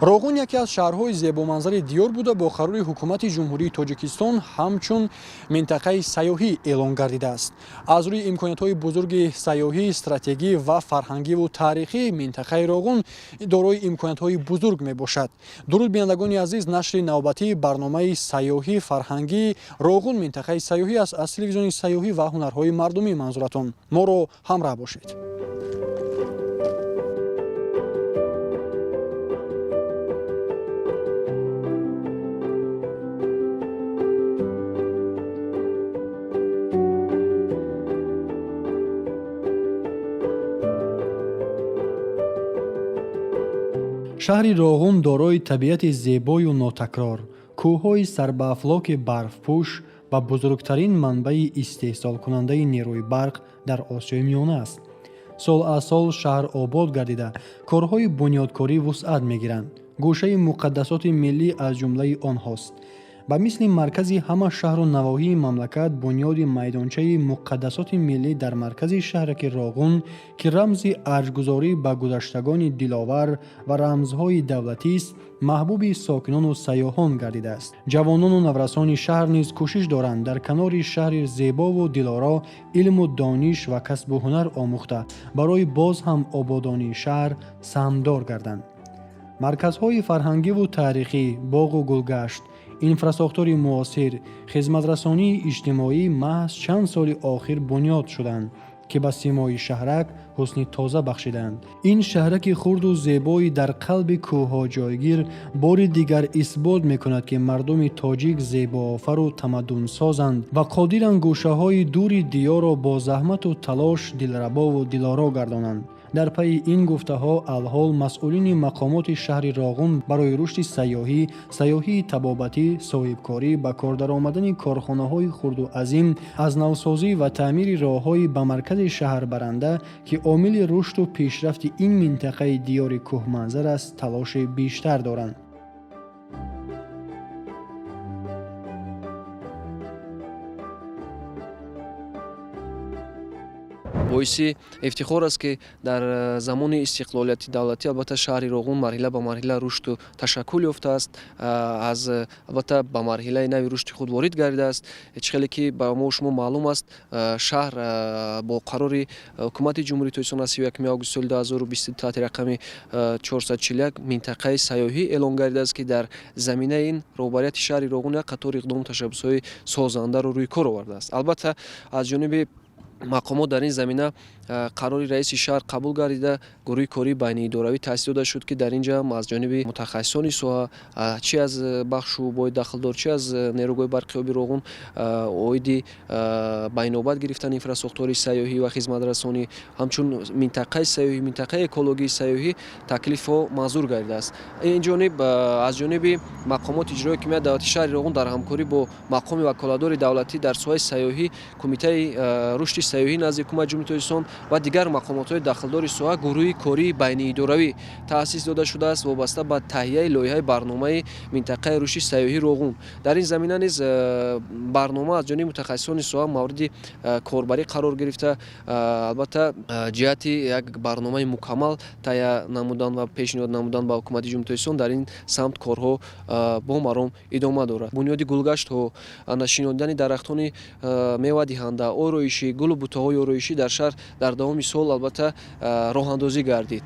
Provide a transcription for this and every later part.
Роғун яке аз шаҳрҳои зебоманзари диёр буда, бо қарори ҳукумати Ҷумҳурии Тоҷикистон ҳамчун минтақаи сайёҳӣ эълон гардидааст. Аз рӯи имкониятҳои бузурги сайёҳӣ, стратегӣ ва фарҳангиву таърихӣ минтақаи Роғун дорои имкониятҳои бузург мебошад. Дуруд, бинандагони азиз, нашри навбатии барномаи сайёҳӣ фарҳангии Роғун минтақаи сайёҳӣ аст аз телевизиони сайёҳӣ ва ҳунарҳои мардумӣ манзуратон. Моро ҳамроҳ бошед. Шаҳри Роғун дорои табиати зебою нотакрор, кӯҳҳои сарбаафлоки барфпӯш ва бузургтарин манбаи истеҳсолкунандаи нерӯи барқ дар Осиёи Миёна аст. Сол аз сол шаҳр обод гардида, корҳои бунёдкорӣ вусъат мегиранд. Гӯшаи муқаддасоти миллӣ аз ҷумлаи онҳост. Ба мисли маркази ҳама шаҳру навоҳии мамлакат, бунёди майдончаи муқаддасоти миллӣ дар маркази шаҳраки Роғун, ки рамзи арҷгузорӣ ба гузаштагони диловар ва рамзҳои давлатист, маҳбуби сокинону сайёҳон гардидааст. Ҷавонону наврасони шаҳр низ кӯшиш доранд дар канори шаҳри зебову дилоро илму дониш ва касбу ҳунар омӯхта, барои боз ҳам ободонии шаҳр саҳмдор гарданд. Марказҳои фарҳангиву таърихӣ, боғу гулгашт, инфрасохтори муосир, хизматрасонии иҷтимоӣ маҳз чанд соли охир бунёд шуданд, ки ба симои шаҳрак ҳусни тоза бахшиданд. Ин шаҳраки хурду зебои дар қалби кӯҳҳо ҷойгир бори дигар исбот мекунад, ки мардуми тоҷик зебоофару тамаддунсозанд ва қодиранд гӯшаҳои дури диёрро бо заҳмату талош дилрабову дилоро гардонанд. Дар пайи ин гуфтаҳо алҳол масъулини мақомоти шаҳри Роғун барои рушди сайёҳӣ, сайёҳии табобатӣ, соҳибкорӣ, ба кор даромадани корхонаҳои хурду азим, аз навсозӣ ва таъмири роҳҳои ба маркази шаҳр баранда, ки омили рушду пешрафти ин минтақаи диёри кӯҳманзар аст, талоши бештар доранд. Боиси ифтихор аст, ки дар замони истиқлолияти давлатӣ албатта шаҳри Роғун марҳила ба марҳила рушду ташаккул ёфтааст, аз албатта ба марҳилаи нави рушди худ ворид гардидааст. Чӣ хеле ки ба мо шумо маълум аст, шаҳр бо қарори ҳукумати Ҷумҳурии Тоҷикистон аз 31 август соли 2020 таҳти рақами 441 минтақаи сайёҳӣ эълон гардидааст, ки дар заминаи ин роҳбарияти шаҳри Роғун як қатор иқдому ташаббусҳои созандаро рӯи кор овардааст. Албатта аз ҷониби мақомот дар ин замина қарори раиси шаҳр қабул гардида, гурӯҳи кории байниидоравӣ таъсис дода шуд, ки дар ин ҷа аз ҷониби мутахассисони соҳа, чи аз бахшу шӯъбаҳои дахлдор, чи аз нерӯгоҳи барқи оби Роғун, оиди ба инобат гирифтани инфрасохтори сайёҳӣ ва хизматрасонӣ ҳамчун минтақаи сайёҳӣ, минтақаи экологии сайёҳӣ таклифҳо манзур гардидааст. Ин ҷониб аз ҷониби мақомоти иҷроии ҳокимияти давлатии шаҳри Роғун дар ҳамкорӣ бо мақоми ваколатдори давлатӣ дар соҳаи сайёҳӣ, Кумитаи рушди сайёҳӣ назди ҳукумати Ҷумҳурии Тоҷикистон ва дигар мақомотҳои дахлдори соҳа гурӯҳи кории байниидоравӣ таъсис дода шудааст, вобаста ба таҳияи лоиҳаи барномаи минтақаи рушди сайёҳии Роғун. Дар ин замина низ барнома аз ҷониби мутахассисони соҳа мавриди корбарӣ қарор гирифта, албатта ҷиҳати як барномаи мукаммал таҳия намудан ва пешниҳод намудан ба ҳукумати Ҷумҳурии Тоҷикистон дар ин самт корҳо бо маром идома дорад. Бунёди гулгаштҳо, шинондани дарахтони мевадиҳанда, ороишӣ, гулу бутаҳои ороишӣ дар шаҳр дар давоми сол албатта роҳандозӣ гардид.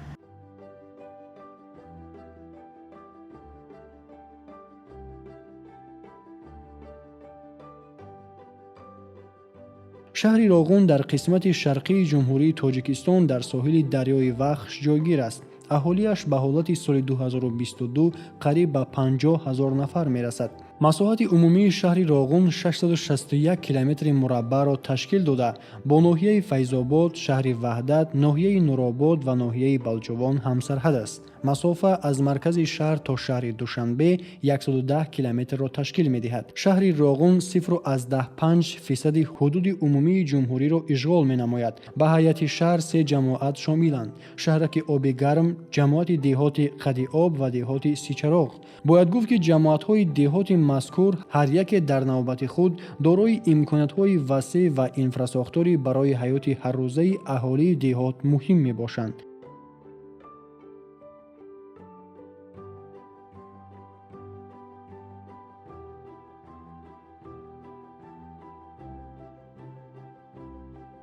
Шаҳри Роғун дар қисмати шарқии Ҷумҳурии Тоҷикистон дар соҳили дарёи Вахш ҷойгир аст. Аҳолиаш ба ҳолати соли 2022 қариб ба 50 ҳазор нафар мерасад. Масоҳати умумии шаҳри Роғун 661 километри мураббаъро ташкил дода, бо ноҳияи Файзобод, шаҳри Ваҳдат, ноҳияи Нуробод ва ноҳияи Балҷувон ҳамсарҳад аст. Масофа аз маркази шаҳр то шаҳри Душанбе 110 километрро ташкил медиҳад. Шаҳри Роғун 0,5% ҳудуди умумии ҷумҳуриро ишғол менамояд. Ба ҳайати шаҳр се ҷамоат шомиланд: шаҳраки Оби Гарм, ҷамоати деҳоти Қадиоб ва деҳоти Сичароғ. Бояд гуфт, ки ҷамоатҳои деҳоти мазкур ҳар яке дар навбати худ дорои имкониятҳои васеъ ва инфрасохторӣ барои ҳаёти ҳаррӯзаи аҳолии деҳот муҳим мебошанд.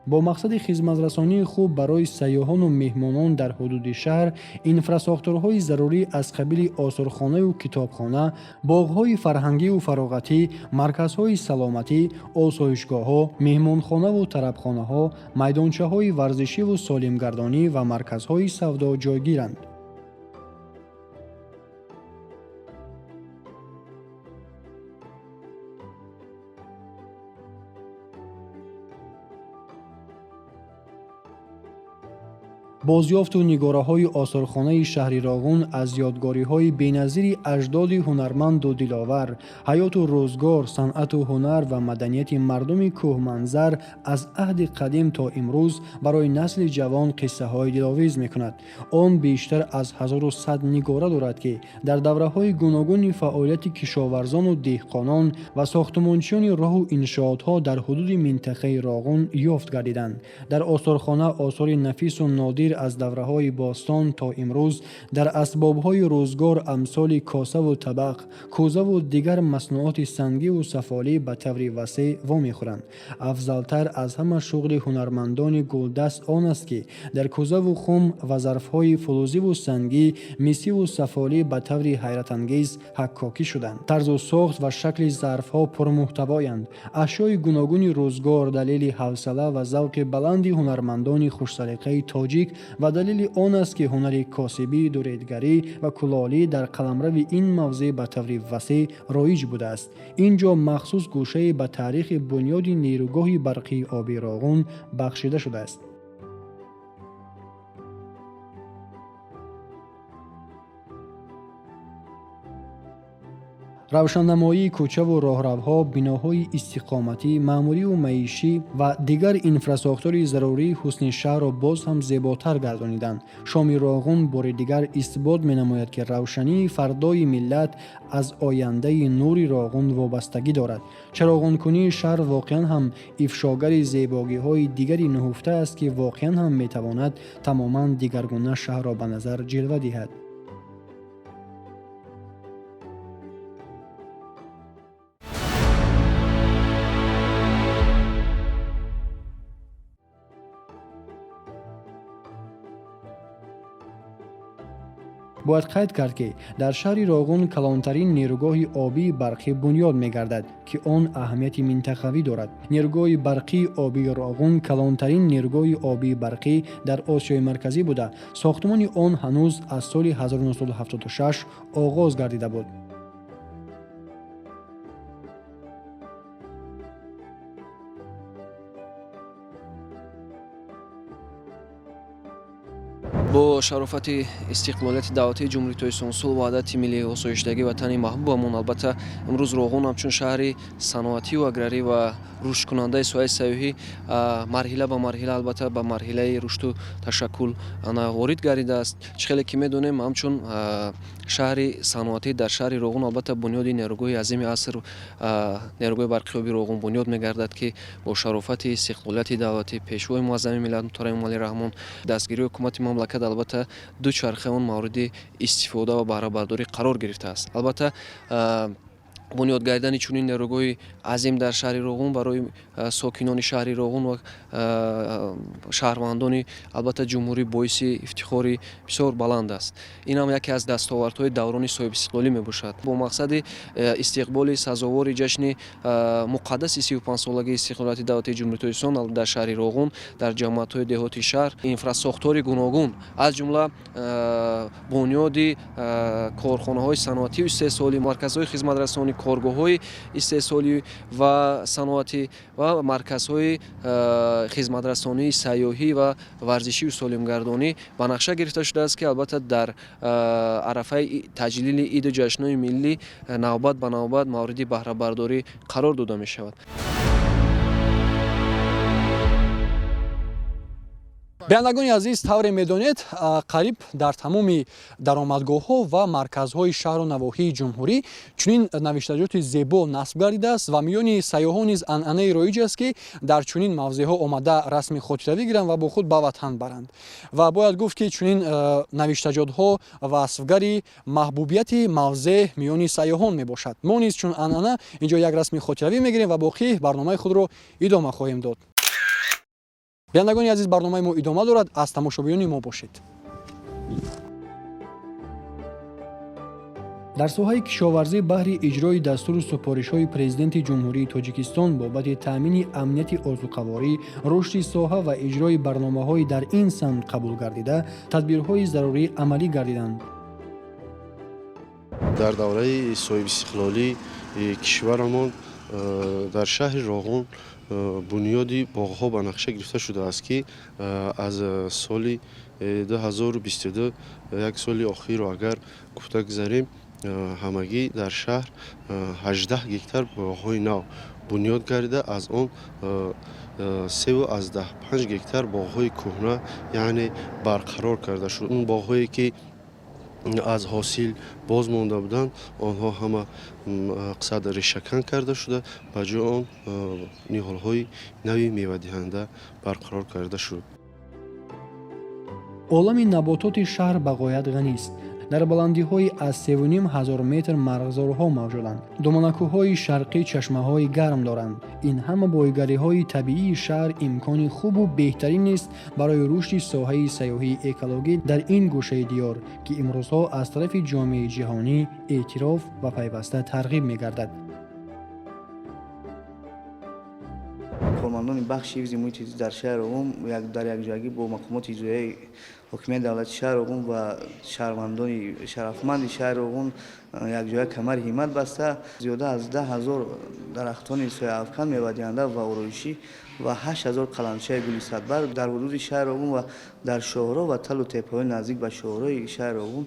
Бо мақсади хизматрасонии хуб барои сайёҳону меҳмонон дар ҳудуди шаҳр инфрасохторҳои зарурӣ аз қабили осорхонаю китобхона, боғҳои фарҳангию фароғатӣ, марказҳои саломатӣ, осоишгоҳҳо, меҳмонхонаву тарабхонаҳо, майдончаҳои варзишиву солимгардонӣ ва марказҳои савдо ҷойгиранд. Бозёфту нигораҳои осорхонаи шаҳри Роғун аз ёдгориҳои беназири аҷдоди ҳунарманду диловар, ҳаёту рӯзгор, санъату ҳунар ва маданияти мардуми кӯҳманзар аз аҳди қадим то имрӯз барои насли ҷавон қиссаҳои диловиз мекунад. Он бештар аз 1100 нигора дорад, ки дар давраҳои гуногуни фаъолияти кишоварзону деҳқонон ва сохтмончиёни роҳу иншоотҳо дар ҳудуди минтақаи Роғун ёфт гардиданд. Дар осорхона осори нафису нодир аз давраҳои бостон то имрӯз дар асбобҳои рӯзгор амсоли косаву табақ, кӯзаву дигар маснуоти сангиву сафолӣ ба таври васеъ вомехӯранд. Афзалтар аз ҳама шуғли ҳунармандони гулдаст он аст, ки дар кӯзаву хум ва зарфҳои фулузиву сангӣ, мисиву сафолӣ ба таври ҳайратангез ҳаккокӣ шуданд. Тарзу сохт ва шакли зарфҳо пурмуҳтавоянд. Ашёи гуногуни рӯзгор далели ҳавсала ва завқи баланди ҳунармандони хушсалиқаи тоҷик ва далели он аст, ки ҳунари косибӣ, дуредгарӣ ва кулолӣ дар қаламрави ин мавзеъ ба таври васеъ роиҷ будааст. Ин ҷо махсус гӯшае ба таърихи бунёди нерӯгоҳи барқии обии Роғун бахшида шудааст. Равшаннамоии кӯчаву роҳравҳо, биноҳои истиқоматӣ, маъмурию маишӣ ва дигар инфрасохтори зарурии ҳусни шаҳрро боз ҳам зеботар гардониданд. Шоми Роғун бори дигар исбот менамояд, ки равшании фардои миллат аз ояндаи нури Роғун вобастагӣ дорад. Чароғонкунии шаҳр воқеан ҳам ифшогари зебогиҳои дигари нуҳуфта аст, ки воқеан ҳам метавонад тамоман дигаргуна шаҳрро ба назар ҷилва диҳад. Бояд қайд кард, ки дар шаҳри Роғун калонтарин нерӯгоҳи обии барқӣ бунёд мегардад, ки он аҳамияти минтақавӣ дорад. Нерӯгоҳи барқии обии Роғун калонтарин нерӯгоҳи обии барқӣ дар Осиёи Марказӣ буда, сохтмони он ҳанӯз аз соли 1976 оғоз гардида буд. Бо шарофати истиқлолияти давлатии Ҷумҳурии Тоҷикистон, сулҳу ваҳдати миллӣ, осоиштагии ватани маҳбубамон, албатта, имрӯз Роғун ҳамчун шаҳри саноатию аграрӣ ва рушдкунандаи соҳаи сайёҳӣ марҳила ба марҳила, албатта, ба марҳилаи рушду ташаккул ворид гардидааст. Чӣ хеле ки медонем, ҳамчун шаҳри саноатӣ дар шаҳри Роғун, албатта, бунёди нерӯгоҳи азими аср, нерӯгоҳи барқии оби Роғун бунёд мегардад, ки бо шарофати истиқлолияти давлатӣ, Пешвои муаззами миллат муҳтарам Эмомалӣ Раҳмон, дастгирии ҳукумати мамлакат, албатта, ду чархаи он мавриди истифода ва баҳрабардорӣ қарор гирифтааст. Албатта, бунёд гардидани чунин нерӯгоҳи азим дар шаҳри Роғун барои сокинони шаҳри Роғун ва шаҳрвандони, албатта, ҷумҳурӣ боиси ифтихори бисёр баланд аст. Ин ҳам яке аз дастовардҳои даврони соҳибистиқлолӣ мебошад. Бо мақсади истиқболи сазовори ҷашни муқаддаси 35-солагии истиқлолияти давлатии Ҷумҳурии Тоҷикистон дар шаҳри Роғун, дар ҷамоатҳои деҳоти шаҳр инфрасохтори гуногун, аз ҷумла бунёди корхонаҳои саноатию истеҳсолӣ, марказҳои хизматрасонӣ, коргоҳҳои истеҳсолӣ ва саноатӣ ва марказҳои хизматрасонии сайёҳӣ ва варзишию солимгардонӣ ба нақша гирифта шудааст, ки албатта дар арафаи таҷлили иду ҷашнҳои миллӣ навбат ба навбат мавриди баҳрабардорӣ қарор дода мешавад. Бинандагони азиз, тавре медонед, қариб дар тамоми даромадгоҳҳо ва марказҳои шаҳру навоҳии ҷумҳурӣ чунин навиштаҷоти зебо насб гардидааст ва миёни сайёҳон низ анъанаи роиҷ аст, ки дар чунин мавзеъҳо омада расми хотиравӣ гиранд ва бо худ ба ватан баранд. Ва бояд гуфт, ки чунин навиштаҷотҳо васфгари маҳбубияти мавзеъ миёни сайёҳон мебошад. Мо низ чун анъана инҷо як расми хотиравӣ мегирем ва боқӣ барномаи худро идома хоҳем дод. Бинандагони азиз, барномаи мо идома дорад, аз тамошобиёни мо бошед. Дар соҳаи кишоварзӣ баҳри иҷрои дастуру супоришҳои Президенти Ҷумҳурии Тоҷикистон бобати таъмини амнияти озуқаворӣ, рушди соҳа ва иҷрои барномаҳои дар ин самт қабул гардида, тадбирҳои зарурӣ амалӣ гардиданд. Дар давраи соҳибистиқлолии кишварамон дар шаҳри Роғун бунёди боғҳо ба нақша гирифта шудааст, ки аз соли 2022, як соли охирро агар гуфта гузарем, ҳамагӣ дар шаҳр 18 гектар боғҳои нав бунёд гардида, аз он 3,5 гектар боғҳои кӯҳна, яъне барқарор карда шуд. Он боғҳое ки аз ҳосил боз монда буданд, онҳо ҳама қисад решакан карда шуда, ба ҷои он ниҳолҳои нави мевадиҳанда барқарор карда шуд. Олами набототи шаҳр ба ғоят ғанист. Дар баландиҳои аз 3500 метр марғзорҳо мавҷуданд. Доманакӯҳҳои шарқӣ чашмаҳои гарм доранд. Ин ҳама бойгариҳои табиии шаҳр имкони хубу беҳтарин нест барои рушди соҳаи сайёҳии экологӣ дар ин гӯшаи диёр, ки имрӯзҳо аз тарафи ҷомеаи ҷаҳонӣ эътироф ва пайваста тарғиб мегардад. Кормандони бахши ҳифзи муҳити зист дар шаҳри Роғун дар якҷоягӣ бо мақомоти иҷроияи ҳокимияти давлати шаҳри Роғун ва шаҳрвандони шарафманди шаҳри Роғун якҷоя камари ҳиммат баста, зиёда аз 10 000 дарахтони сояафкан, мевадиҳанда ва ороишӣ ва 8000 қаламчаи гули садбарг дар ҳудуди шаҳри Роғун ва дар шоҳроҳ ва талу теппаҳои наздик ба шоҳроҳи шаҳри Роғун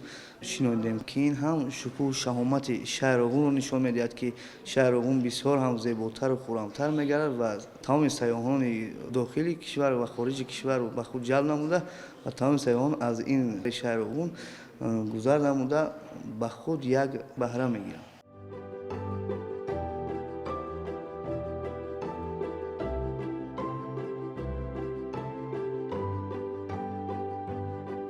шинондем, ки ин ҳам шукӯҳу шаҳомати шаҳри Роғунро нишон медиҳад, ки шаҳри Роғун бисёр ҳам зеботару хуррамтар мегардад ва тамоми сайёҳони дохили кишвар ва хориҷи кишварро ба худ ҷалб намуда ва тамоми сайёҳон аз ин шаҳри Роғун гузар намуда ба худ як баҳра мегиранд.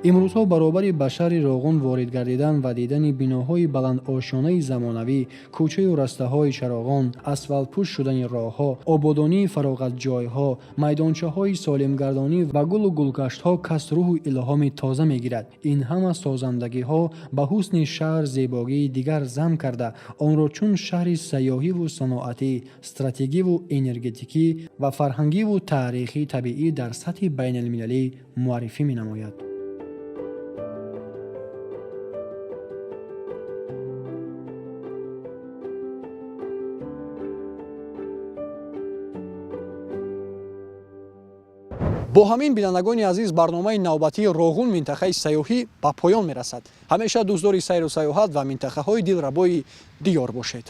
Имрӯзҳо баробари ба шаҳри Роғун ворид гардидан ва дидани биноҳои баландошёнаи замонавӣ, кӯчаю растаҳои чароғон, асфалтпӯш шудани роҳҳо, ободонии фароғатҷойҳо, майдончаҳои солимгардонӣ ва гулу гулгаштҳо кас рӯҳу илҳоми тоза мегирад. Ин ҳама созандагиҳо ба ҳусни шаҳр зебогии дигар зам карда, онро чун шаҳри сайёҳиву саноатӣ, стратегиву энергетикӣ ва фарҳангиву таърихӣ табиӣ дар сатҳи байналмилалӣ муаррифӣ менамояд. Бо ҳамин, бинандагони азиз, барномаи навбатии Роғун минтақаи сайёҳӣ ба поён мерасад. Ҳамеша дӯстдори сайру сайёҳат ва минтақаҳои дилрабои диёр бошед.